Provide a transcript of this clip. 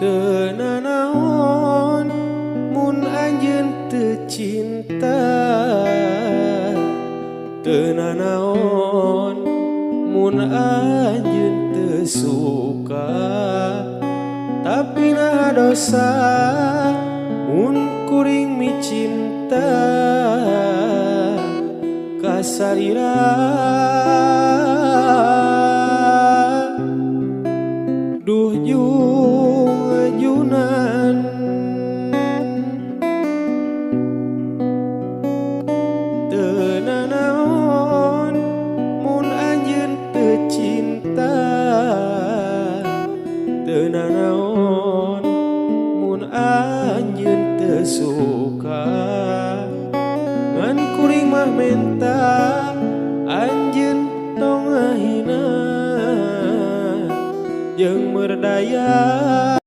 Teu nanaon mun anjeun teu cinta, teu nanaon mun anjeun teu suka, tapi naha dosa mun kuring micinta ka salira. Duh jung-junan, teu nanaon mun anjeun teu cinta, teu nanaon mun anjeun teu suka, ngan kuring mah menta anjeun tong ngahina jeung merdaya.